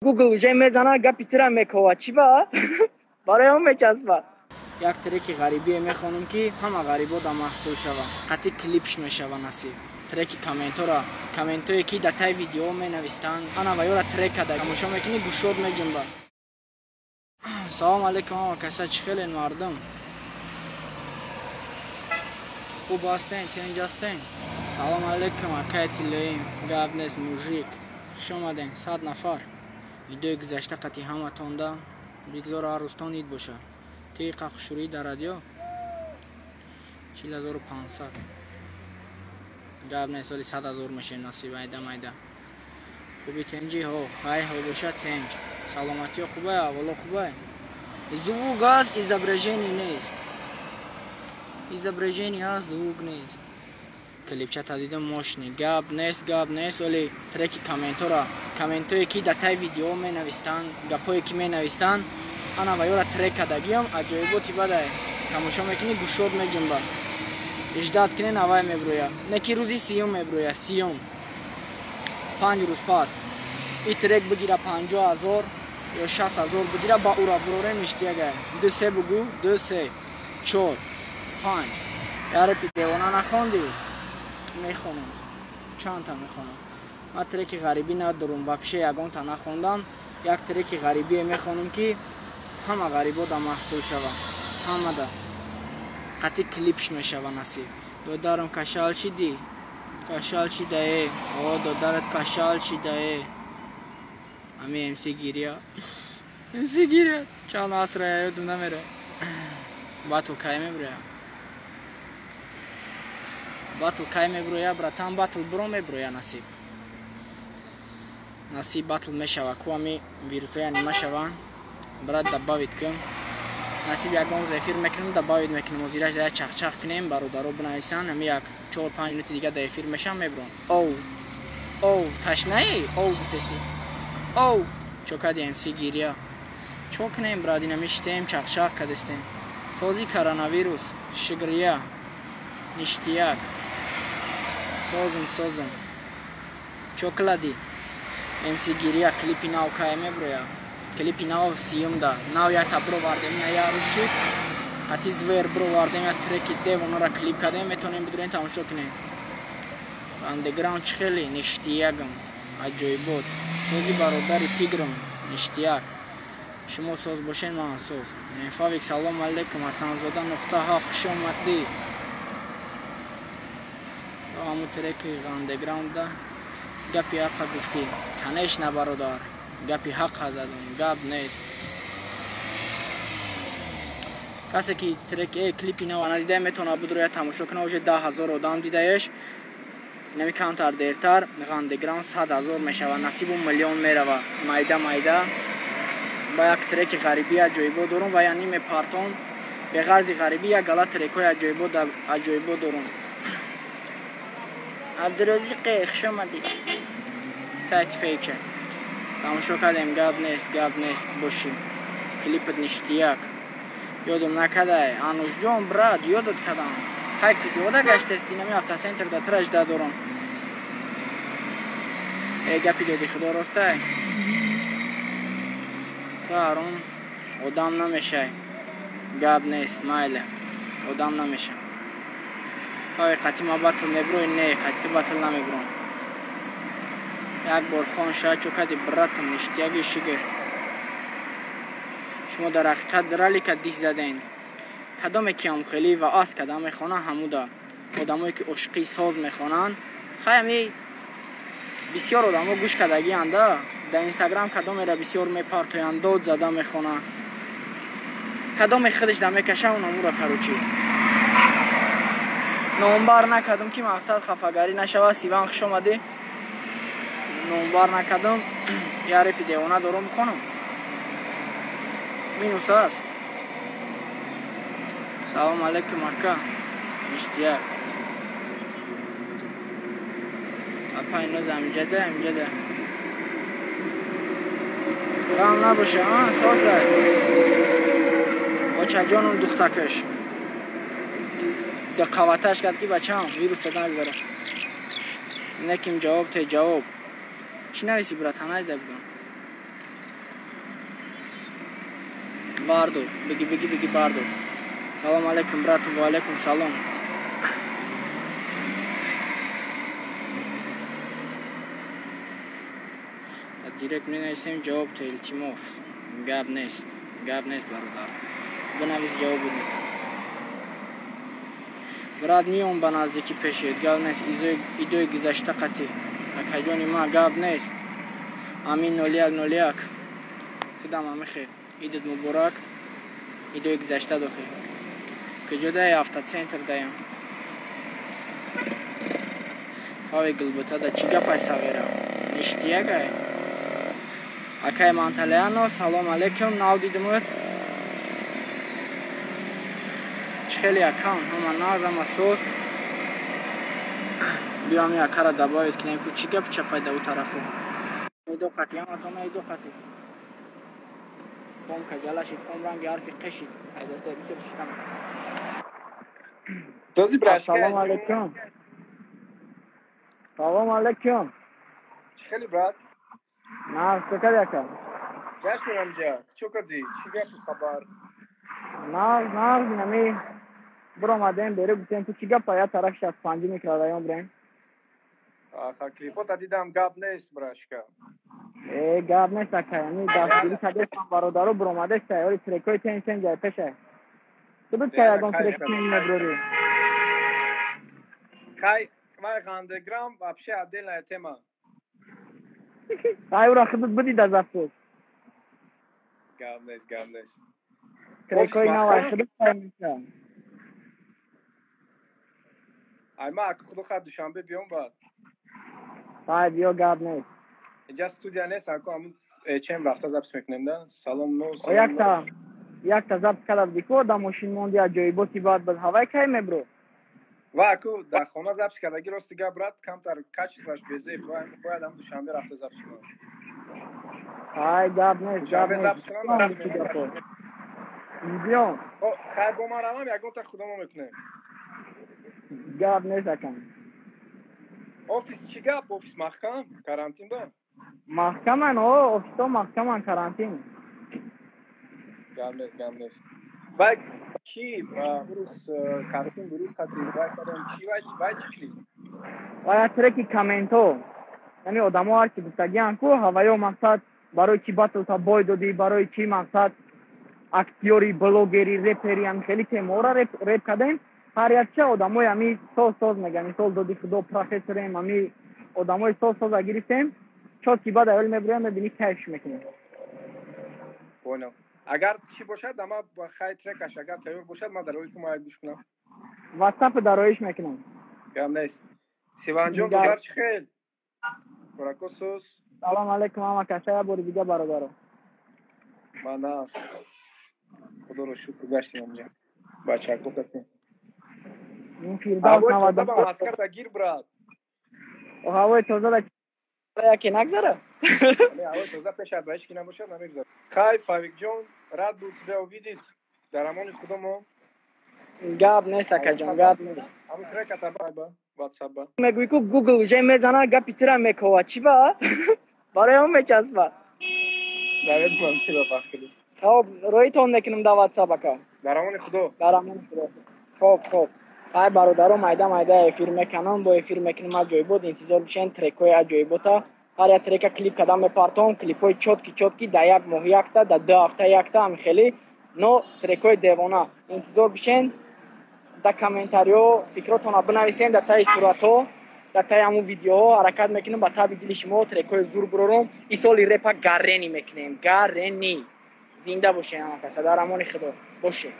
Google уже мезана, гапи тура мекова. Чӣ ба? Барои он мечаспа. Як треки ғарибие мехонам, ки ҳама ғарибо да маҳқул шава. Қатъи клипш мешава насиб. Треки комментора, комментое ки дар таи видео менавистанд, ана ва ёра трек када тамошо мекунӣ, гӯшод меҷунба. Салом алейкум, ҳама каса, чӣ хелен мардум? Хуб ҳастен, тинҷ ҳастен? Салом алейкум, акай Тиллоим, гап нест, мужик. Хуш омаден, 100 нафар. Видеои гузашта қатъи ҳаматонда бигзор ҳар рӯзтон ид бошад. Тиқа хушрӯӣ дар радио 40500. Гап нест, соли 100 000 мешем насиб, айда майда. Хуби тинҷи ҳо, хай ҳо бошад тинҷ. Саломатиё хубай, аввало хубай. Звук аст, изображение нест. Изображение аст, звук нест. Клипчата дидам мощный. Гап нест, гап нест, оли треки комментора, комментое ки дар таи видео менавистанд, гапое ки менавистанд, ана ва ёра трек кадагиам, аҷоиботи бадай. Тамошо мекунӣ, гӯшод меҷунба. Иждат кунен, авай меброя. Не ки рӯзи сиюм меброя, сиюм. 5 рӯз пас. И трек бигира 50 000 ё 60 000 бигира, ба ура бурорем иштиягай. 2 3 бугу, 2 3 4 5. Я репи девона нахонди? Мехонам. Чандта мехонам. Ман треки ғарибӣ надорум, вообще ягонта нахондам. Як треки ғарибие мехонам, ки ҳама ғарибо да маҳқул шава. Ҳамада. Қатъи клипш мешава насиб. Додарам кашал шидӣ? Кашал шидае. О, додарат кашал шидае. Ами МС Гиря. МС Гиря. Чанд асра ёдум намера. Батл кай меброя? Батл кай меброя, братан, батл бро меброя насиб. Насиб батл мешава, ку ами вирусои анима шава. Брат добавить кун. Насиб ягон эфир мекунем, добавить мекунем. Озираш я чахчах кунем, бародаро бинависанд, ами як 4-5 минути дига дар эфир мешам, меброн. Оу. Оу, ташнаи? Оу гуфтеси. Оу, чо кади МС Гиря? Чо кунем, брат, ина мешитем, чахчах кадестем. Сози коронавирус, шигрия, ништияк. Созум, созум. Чо клади? МС Гиря клипи нав кай меброя? Клипи нав сиюмда. Нав якта бровардем, я рӯз шуд. Қати звер бровардем, я треки девонора клип кардем, метавонем бидурем тамошо кунем. Андеграунд чӣ хеле ништиягам, аҷоибот. Сози бародари тиграм, ништияк. Шумо соз бошед, ман соз. Фавик, салом алейкум, Ҳасанзода нуқта ҳафт, хуш омадӣ. Ҳамун треки андеграунда гапи ҳаққа гуфтӣ. Конечно, бародар, гапи ҳаққа задум, гап нест. Касе ки трек клипи нава надида, метавонад бидурояд тамошо кунад, уже 10 000 одам дидаеш. Инами камтар дертар андеграунд 100 000 мешавад, насибу миллион мерава. Майда майда ба як треки ғарибӣ аҷоибо дорум ва я ниме партон. Беғарзи ғарибӣ як гала трекҳои аҷоибо дорум. Абдурозиқе, хуш омадӣ. Сайти фейча. Тамошо кардем, гап нест, гап нест, бошӣ. Клипат ништияк. Ёдум накардай. Анушҷон, брат, ёдат кардам. Хай куҷода гаштести, инами автосентр да тура жда дорум. Э, гапи доди худо ростай. Ту ҳаром одам намешай. Гап нест, майле. Одам намешам. Ой, қати ма батл меброи, не, қати ту батл намебром. Як бор хон ша, чо кади братам, ништияги шигр. Шумо дар ҳақиқат ралика дис заден. Кадоме ки ҳам хеле ва ас када мехона, ҳамуда. Одамое ки ошиқи соз мехонанд, хай ами бисёр одамо гӯш кардагианда. Дар Инстаграм кадомеро бисёр мепартоянд, дод зада мехона. Кадоме худаш да мекаша, онамура короче. Номбар накардам, ки мақсад хафагарӣ нашава. Сиван, хуш омадӣ. Номбар накардам. Я репи девона дорум, бихонам. Минус аст. Салом алейкум, ака. Ништияк. Апа иноз амҷада, амҷада. Ғам набоша, а, созай. Очаҷонум духтакаш. Қаваташ кард, ки бачаам вируса нагзара. Неким ҷавоб те ҷавоб. Чӣ нависи, братан, надида будам. Бардор, беги, беги, беги, бардор. Салом алейкум, брату, ва алейкум салом. Директ менависем, ҷавоб то, илтимос. Гап нест, гап нест, бародар. Бинавис, ҷавоб мекунам. Брат, миём ба наздикӣ пешед, гап нест. Идои гузашта қатӣ. Акаҷони ма, гап нест. Амин 0101. Худам амихе. Идат муборак. Идои гузашта дохи. Куҷодаи автоцентр даям? Фави гулбутада чӣ гапай сағира? Ништиягай? Акай Манталиано, салом алейкум, нав дидимуд. Чӣ хеле акам, ҳама наз, ҳама соз. Биё ҳами акара добавить кунем, ку чӣ гап чапай да ӯ тарафо. Идо қатӣ, ҳаматона идо қатӣ. Пом каҷала шид, пом ранги ҳарфи қ шид. Ай дастаи бисёр шикам. Този брашка. Салом алейкум. Салом алейкум. Чӣ хели, брат? Нағз, чӣ кардӣ, ака? Гаштем ҳамҷа. Чӣ кардӣ? Чӣ гапу хабар? Нағз, нағз, инами биромадем беру, гуфтем ку чӣ гапа, я тараф 65 микрорайон бирем. Аха, клипота дидам, гап нест, брашка. Э, гап нест, ака, яъни дастгирӣ кардестам бародаро, биромадеста, ёри трекҳои тен тен ҷай пеша. Ту буд ка ягон трек тен меброрӣ? Хай, вай андеграунд вообще отдельная тема. Ай, ура худут буди да зафуд. Гап нест, гап нест. Трекҳои нав ай худут меша. Ай, ма ака худо хоҳад душанбе биём баъд. Ай, биё, гап нест. Инҷа студия нест, аку ҳамун чем рафта запись мекунем да. Салом но. О, якта якта запись карда будӣ ку, да мошин монди, аз ҷоиботи баъд буд. Ҳавай кай мебро? Ва аку дар хона запись кардаги, рости гап, брат, камтар качествоаш безеб, бояд ҳам душанбе рафта запись кунам. Ай, гап нест, гап Душанбе нест. Запись кунам. Чӣ гапо? Биё. Хай, бо ман равам, ягонта худамо мекунем. Гап нест, акам. Офис чӣ гап? Офис маҳкам? Карантин ба? Маҳкаман, о, офисҳо маҳкаман, карантин. Гап нест, гап нест. Вай чӣ, урус касум буруз қати вай кардам, чӣ вай, вай чӣ клип? Вай треки комментҳо. Яъне одамо ҳарчи гуфтагиан ку, ҳаваё мақсад барои чӣ батлта бой додӣ, барои чӣ мақсад актёри, блогери, репери, ҳам хеле темаҳоро реп кардем. Ҳар якча одамои ҳами соз соз мегӯянд, мисол доди худо профессорем, ҳами одамои соз соза гирифтем, чот ки баъд аввал мебурем, мебинӣ, кайф мекунем. Понял. Агар чӣ бошад, ама хай трекаш агар тайёр бошад, ман дарои ку ман гӯш кунам. Ватсап дароиш мекунам. Гап нест. Сиванҷон, додар, чӣ хел? Баракосус. Салом алейкум ҳама каса, як бори дига, бародаро. Ман нағз. Худоро шукр, гаштем ҳамҷа. Бачако катем. Ин Фирдавс. Ҳавои тоза ба маската гир, брат. Ҳавои тоза да Яке нагзара? Ҳавои тоза пешат ба ҳеҷ ки набошад, намегзара. Хай, Фавикҷон, рад был тебя увидеть. Дар амони худо мо. Гап нест, акаҷон, гап нест. Ҳамун треката ба ватсап ба. Мегӯӣ ку Гугл уже мезана, гапи тура мекова. Чӣ ба? Барои он мечаспа. Намедонам чӣ ба вақт. Хоб, роитон мекунам да ватсап, ака. Дар амони худо. Дар амони худо. Хоб, хоб. Ай бародаро, майда майда эфир мекунам, бо эфир мекунам аҷоибот, интизор бишен трекҳои аҷоибота. Ҳар як трека клип кардам мепартом, клипҳои чёткий чёткий, дар як моҳ якта, дар 2 ҳафта якта, ҳами хеле, но трекҳои девона. Интизор бишен, дар комментариҳо фикротонро бинависен, дар таи суратҳо, дар таи ҳамун видеоҳо. Ҳаракат мекунем ба таби дили шумо трекҳои зур бурорум. Ин соли репа гарени мекунем, гарени. Зинда бошен ҳама каса, дар амони худо боше.